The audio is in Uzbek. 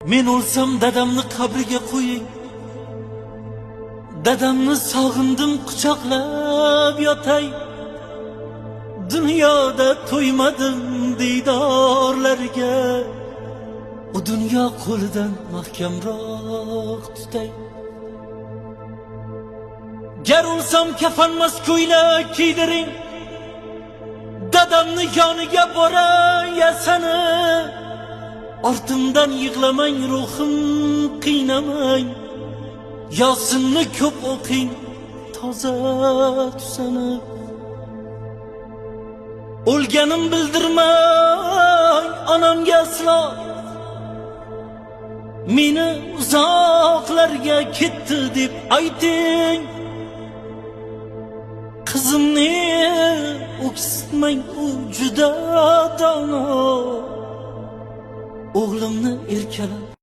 Men o'lsam, dadamni qabriga qo'ying. Dadamni sog'indim, quchoqlab yotay. Dunyoda to'ymadim diydorlariga. U dunyo qo'lidan mahkamroq tutay. Gar o'lsam, kafanmas ko'ylak kiydiring. Dadamni yoniga boray yasanib. Ortimdan yig'lamang, ruhim qiynamang. Yosinni ko'p o'qing, toza tusanib. O'lganim bildirmang onamga aslo. Meni uzoqlarga ketdi deb ayting. Qizimni o'ksitmang, u juda dono. O'g'limni erkalab